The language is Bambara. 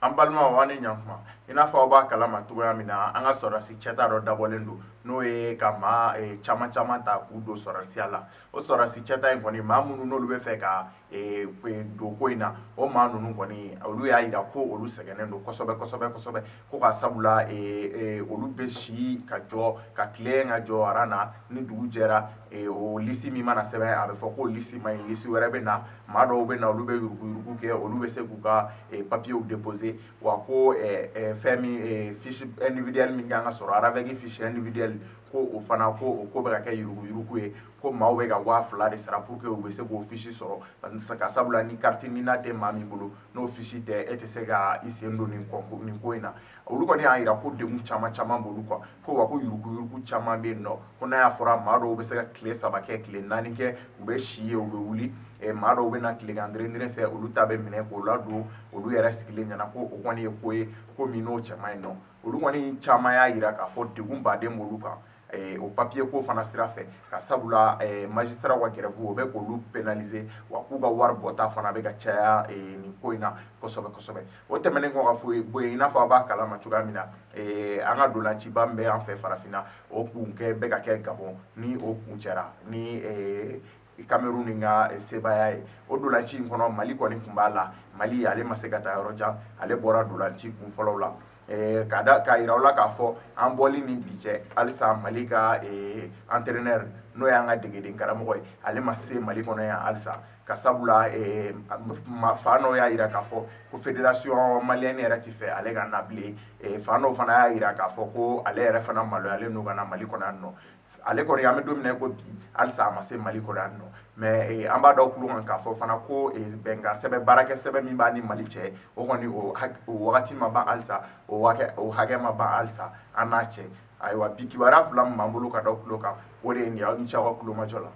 An balimaw, aw ni ɲankuma. I n'a fɔ aw b'a kalama cogoya min na, an ka sɔrɔdasi cɛta dɔ dabɔlen don, n'o ye ka maa caman caman ta k'u don sɔrɔdasiya la. O sɔrɔdasi cɛta in kɔni, maa minnu n'olu bɛ fɛ ka don ko in na, o maa ninnu kɔni, olu y'a jira ko olu sɛgɛnnen don kosɛbɛ kosɛbɛ kosɛbɛ, ko ka sabula olu bɛ si ka jɔ, ka tilen ka jɔ aran na. Ni dugu jɛra, o lisi min mana sɛbɛn, a bɛ fɔ ko lisi man ɲi, lisi wɛrɛ bɛ na. Maa dɔw bɛ na, olu bɛ yuruguyurugu kɛ, olu bɛ se k'u ka papiyew déposer. Wa ko fɛn min, fiche individuelle min kan ka sɔrɔ, RAVEC fiche individuelle, ko o fana, ko o ko bɛ ka kɛ yuruguyurugu ye, ko maaw bɛ ka 2000 de sara pour que u bɛ se k'o fiche sɔrɔ, parce que ka sabula ni carte NINA tɛ maa min bolo, n'o fiche tɛ, e tɛ se ka i sen don nin concours nin ko in na. Olu kɔni y'a jira ko degun caman caman b'olu kan, ko wa ko yuruguyurugu caman bɛ yen nɔ, ko n'a y'a fɔra maa dɔw bɛ se ka tile 3 kɛ, tile 4 kɛ, u bɛ si yen, u bɛ wuli. Maa dɔw bɛ na tilegan deren fɛ, olu ta bɛ minɛ k'o ladon olu yɛrɛ sigilen ɲɛna, ko o kɔni ye ko ye, ko min n'o cɛ man ɲi nɔ. Olu kɔni caman y'a jira k'a fɔ degun baden b'olu kan o papiye ko fana sira fɛ, ka sabula magistrat ka grève, o bɛ k'olu pénaliser, wa k'u ka wari bɔta fana bɛ ka caya nin ko in na kosɛbɛ kosɛbɛ. O tɛmɛnen kɔ ka fɔ bɔ yen, i n'a fɔ a b'a kalama cogoya min na, an ka dolanciba min bɛ an fɛ farafinna, o kun kɛ bɛ ka kɛ Gabon, ni o kun cɛra ni Cameroun ni ka sebaaya ye. O dolanci in kɔnɔ, Mali kɔni tun b'a la. Mali, ale ma se ka taa yɔrɔ jan, ale bɔra dolanci kun fɔlɔw la. Ka da k'a yira aw la k'a fɔ an bɔli ni bi cɛ, halisa Mali ka entraîneur, n'o y'an ka degeden karamɔgɔ ye, ale ma se Mali kɔnɔ yan halisa, ka sabula fan dɔw y'a yira k'a fɔ ko fédération malienne yɛrɛ tɛ fɛ ale ka na bilen. Fan dɔw fana y'a yira k'a fɔ ko ale yɛrɛ fana maloyalen don ka na Mali kɔnɔ yan nɔ. Ale kɔni, an bɛ don min na i ko bi, halisa a ma se Mali kɔnɔ yan nɔ. Mais an b'a dɔn tulo kan k'a fɔ fana ko bɛnkan sɛbɛn, baarakɛ sɛbɛn min b'a ni Mali cɛ, o kɔni, o wagati ma ban halisa, o hakɛ ma ban halisa an n'a cɛ. Ayiwa, bi kibaruya fila min b'an bolo ka da tulo kan, o de ye nin ye. Aw ni ce aw ka tulomajɔ la.